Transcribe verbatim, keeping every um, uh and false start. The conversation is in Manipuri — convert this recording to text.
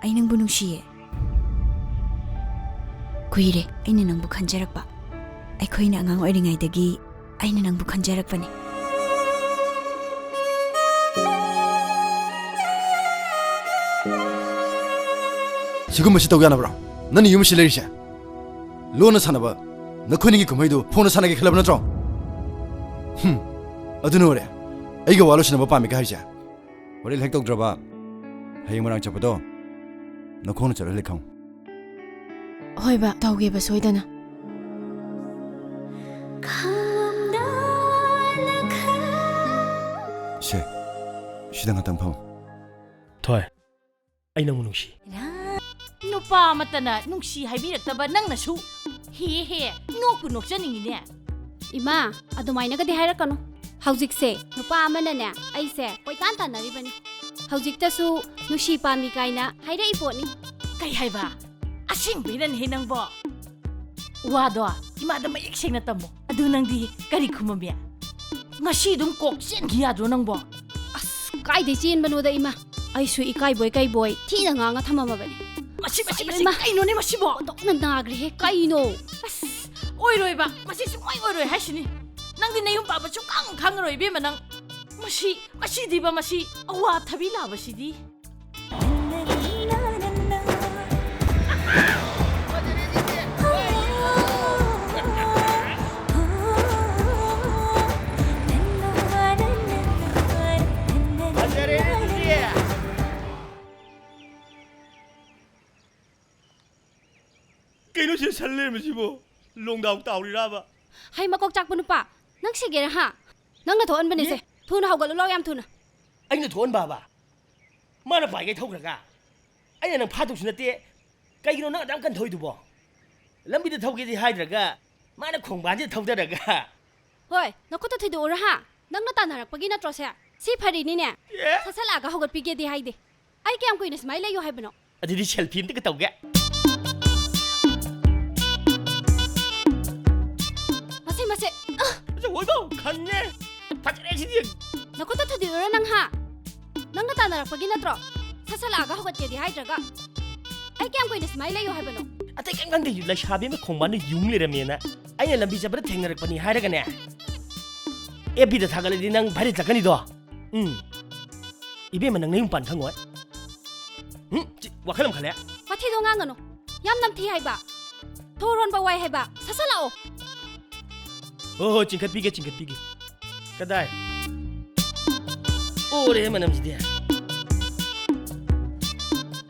ꯑꯩ ꯅꯪꯕꯨ ꯅꯨꯡꯁꯤꯌꯦ꯫ ꯀꯨꯏꯔꯦ ꯑꯩꯅ ꯅꯪꯕꯨ ꯈꯟꯖꯔꯛꯄ꯫ ꯑꯩꯈꯣꯏꯅ ꯑꯉꯥꯡ ꯑꯣꯏꯔꯤꯉꯩꯗꯒꯤ ꯑꯩꯅ ꯅꯪꯕꯨ ꯈꯟꯖꯔꯛꯄꯅꯤ꯫ ꯁꯤꯒꯨꯝꯕꯁꯤ ꯇꯧ ꯌꯥꯅꯕ꯭ꯔꯣ? ꯅꯪꯅ ꯌꯨꯝ ꯑꯁꯤ ꯂꯩꯔꯤꯁꯦ? ꯂꯣꯟꯅ ꯁꯥꯟꯅꯕ ꯅꯈꯣꯏꯅꯤꯒꯤ ꯀꯨꯝꯍꯩꯗꯨ ꯐꯣꯟꯅ ꯁꯥꯟꯅꯒꯦ ꯈꯜꯂꯕ ꯅꯠꯇ꯭ꯔꯣ? ꯍꯨꯝ, ꯑꯗꯨꯅ ꯑꯣꯏꯔꯦ꯫ ꯑꯩꯒ ꯋꯥ ꯂꯣꯏꯁꯤꯟꯅꯕ ꯄꯥꯝꯃꯤꯒ ꯍꯥꯏꯔꯤꯁꯦ? ꯍꯣꯔꯦꯟ ꯍꯦꯛ ꯇꯧꯗ꯭ꯔꯕ, ꯍꯌꯦꯡ ꯃꯣꯏꯔꯥꯡ ꯆꯠꯄꯗꯣ ꯅꯈꯣꯡꯅ ꯆꯠꯍꯜꯂꯦ ꯈꯪꯉꯨ꯫ ꯍꯣꯏ ꯕꯥ, ꯇꯧꯒꯦꯕ ꯁꯣꯏꯗꯅ꯫ ꯁꯦ, ꯁꯤꯗ ꯉꯥꯛꯇꯪ ꯐꯝꯃꯨ꯫ ꯊꯣꯏ, ꯑꯩ ꯅꯪꯕꯨ ꯅꯨꯡꯁꯤ꯫ ꯅꯨꯄꯥ ꯑꯃꯠꯇꯅ ꯅꯨꯡꯁꯤ ꯍꯥꯏꯕꯤꯔꯛꯇꯕ ꯅꯪꯅꯁꯨ ꯍꯦ ꯍꯦ ꯅꯣꯛꯄꯨ ꯅꯣꯛꯆꯅꯤꯡꯉꯤꯅꯦ꯫ ꯏꯃꯥ, ꯑꯗꯨꯃꯥꯏꯅꯒꯗꯤ ꯍꯥꯏꯔꯛꯀꯅꯨ꯫ ꯍꯧꯖꯤꯛꯁꯦ ꯅꯨꯄꯥ ꯑꯃꯅꯅꯦ ꯑꯩꯁꯦ ꯀꯣꯏꯇꯥꯟ ꯇꯥꯟꯅꯔꯤꯕꯅꯤ꯫ ꯍꯧꯖꯤꯛꯇꯁꯨ ꯅꯨꯡꯁꯤ ꯄꯥꯝꯃꯤ ꯀꯥꯏꯅ ꯍꯥꯏꯔꯛꯏ ꯄꯣꯠꯅꯤ꯫ ꯀꯩ ꯍꯥꯏꯕ? ꯑꯁꯦꯡꯕꯩꯔꯅꯦꯍꯦ ꯅꯪꯕꯣ? ꯋꯥꯗꯣ ꯏꯃꯥꯗ ꯃꯌꯦꯛ ꯁꯦꯡꯅ ꯇꯝꯃꯣ꯫ ꯑꯗꯨ ꯅꯪꯗꯤ ꯀꯔꯤ ꯈꯨꯝꯃꯝꯃꯤ? ꯉꯁꯤ ꯑꯗꯨꯝ ꯀꯣꯛ ꯆꯦꯟꯈꯤ ꯌꯥꯗ꯭ꯔꯣ ꯅꯪꯕꯣ? ꯑꯁ, ꯀꯥꯏꯗꯩ ꯆꯦꯟꯕꯅꯣꯗ ꯏꯃꯥ? ꯑꯩꯁꯨ ꯏꯀꯥꯏꯕꯣꯏ ꯀꯩꯕꯣꯏ ꯊꯤꯅ ꯉꯥꯡꯉ ꯊꯝꯃꯝꯃꯕꯅꯤ꯫ ꯃꯁꯤ, ꯃꯁꯤ, ꯃꯁꯤ ꯏꯃꯥ! ꯀꯩꯅꯣꯅꯦ ꯃꯁꯤꯕꯣ? ꯑꯣꯟꯊꯣꯛꯅ ꯅꯥꯈ꯭ꯔꯦꯍꯦ, ꯀꯩꯅꯣ? ꯑꯁ, ꯑꯣꯏꯔꯣꯏꯕ, ꯃꯁꯤ ꯁꯨꯡꯑꯣꯏ ꯑꯣꯏꯔꯣꯏ ꯍꯥꯏꯁꯤꯅꯤ꯫ ꯅꯪꯗꯤ ꯅꯌꯨꯝ ꯄꯥꯟꯕ ꯁꯨꯡꯈꯪ ꯈꯪꯉꯔꯣꯏ ꯏꯕꯦꯝꯃ ꯅꯪ꯫ ꯃꯁꯤ, ꯃꯁꯤꯗꯤꯕ, ꯃꯁꯤ ꯑꯋꯥ ꯊꯕꯤ ꯂꯥꯕꯁꯤꯗꯤ꯫ ꯀꯩꯅꯣ ꯁꯤ ꯁꯟ ꯂꯩꯔꯝꯃꯤꯁꯤꯕꯣ? ꯂꯣꯡꯗꯥꯎ ꯇꯥꯎꯔꯤꯔꯕ? ꯍꯩ ꯃꯀꯣꯛ ꯆꯥꯛꯄ ꯅꯨꯄꯥ, ꯅꯪ ꯁꯤꯒꯦꯔꯥ ꯍꯥ? ꯅꯪꯅ ꯊꯣꯛꯍꯟꯕꯅꯦꯁꯦ꯫ ꯏ? ꯊꯨꯅ ꯍꯧꯒꯠꯂꯨ ꯂꯥꯎ, ꯌꯥꯝ ꯊꯨꯅ꯫ ꯑꯩꯅ ꯊꯣꯛꯍꯟꯕ ꯍꯥꯏꯕ? ꯃꯥꯅ ꯄꯥꯏꯒꯩ ꯊꯧꯈ꯭ꯔꯒ ꯑꯩꯅ ꯅꯪ ꯐꯥꯗꯧꯁꯨ ꯅꯠꯇꯦ꯫ ꯀꯩꯒꯤꯅꯣ ꯅꯪ ꯑꯗꯨꯌꯥꯝ ꯀꯟ ꯊꯧꯔꯤꯗꯨꯕꯣ? ꯂꯝꯕꯤꯗ ꯊꯧꯒꯦꯗꯤ ꯍꯥꯏꯗ꯭ꯔꯒ ꯃꯥꯅ ꯈꯣꯡꯕꯥꯟꯁꯤꯗ ꯊꯧꯗꯔꯒ꯫ ꯍꯣꯏ, ꯅꯈꯨꯠꯇ ꯊꯤꯗꯣꯛꯎꯔ ꯍꯥ? ꯅꯪꯅ ꯇꯥꯟꯅꯔꯛꯄꯒꯤ ꯅꯠꯇ꯭ꯔꯣ ꯁꯦ? ꯁꯤ ꯐꯔꯤꯅꯤꯅꯦ꯫ ꯑꯦ? ꯁꯠ ꯁꯠ ꯂꯥꯛꯑꯒ ꯍꯧꯒꯠꯄꯤꯒꯦꯗꯤ ꯍꯥꯏꯗꯦ꯫ ꯑꯩ ꯀꯌꯥꯝ ꯀꯨꯏꯅ ꯁꯨꯃꯥꯏꯅ ꯂꯩꯌꯣ ꯍꯥꯏꯕꯅꯣ? ꯑꯗꯨꯗꯤ ꯁꯦꯜꯐꯤ ꯑꯝꯇꯒ ꯇꯧꯒꯦ꯫ ꯃꯁꯦ, ꯃꯁꯦ꯫ ꯑ! ꯑꯁ, ꯍꯣꯏꯕꯧ ꯈꯪꯉꯦ꯫ ꯐꯖꯔꯦ ꯁꯤꯗꯤ꯫ ꯅꯈꯨꯠꯇ ꯊꯨꯗꯦꯛꯎꯔꯣ ꯅꯪ ꯍꯥ? ꯅꯪꯅ ꯇꯥꯟꯅꯔꯛꯄꯒꯤ ꯅꯠꯇ꯭ꯔꯣ? ꯁꯠ ꯁꯠ ꯂꯥꯛꯑꯒ ꯍꯧꯒꯠꯀꯦꯗꯤ ꯍꯥꯏꯗ꯭ꯔꯒ꯫ ꯑꯩ ꯀꯌꯥꯝ ꯀꯨꯏꯅ ꯁꯨꯃꯥꯏꯅ ꯂꯩꯌꯣ ꯍꯥꯏꯕꯅꯣ? ꯑꯇꯩ ꯀꯩꯝ ꯈꯪꯗꯦ, ꯂꯩꯁꯥꯕꯤ ꯑꯃ ꯈꯣꯡꯕꯥꯟꯗ ꯌꯨꯡ ꯂꯩꯔꯝꯃꯦꯅ ꯑꯩꯅ ꯂꯝꯕꯤ ꯆꯠꯄꯗ ꯊꯦꯡꯅꯔꯛꯄꯅꯤ ꯍꯥꯏꯔꯒꯅꯦ, ꯑꯦꯐ ꯕꯤꯗ ꯊꯥꯒꯠꯂꯗꯤ ꯅꯪ ꯚꯥꯏꯔꯦꯜ ꯆꯠꯀꯅꯤꯗꯣ꯫ ꯎꯝ, ꯏꯕꯦꯝꯃ, ꯅꯪ ꯅꯌꯨꯝ ꯄꯥꯟ ꯈꯪꯉꯣꯏ꯫ ꯎꯝ, ꯆꯤ, ꯋꯥꯈꯜ ꯑꯃ ꯈꯜꯂꯦ꯫ ꯋꯥꯊꯤꯗꯣ ꯉꯥꯡꯒꯅꯨ꯫ ꯌꯥꯝ ꯅꯝꯊꯤ ꯍꯥꯏꯕ꯫ ꯊꯣꯔꯣꯟꯕ ꯋꯥꯏ ꯍꯥꯏꯕ꯫ ꯁꯠ ꯁꯠ ꯂꯥꯛꯑꯣ꯫ ꯍꯣ ꯍꯣ, ꯆꯤꯡꯈꯠꯄꯤꯒꯦ, ꯆꯤꯡꯈꯠꯄꯤꯒꯦ꯫ ꯀꯗꯥꯏ? ꯑꯣꯔꯦ, ꯃꯅꯝꯁꯤꯗꯤ꯫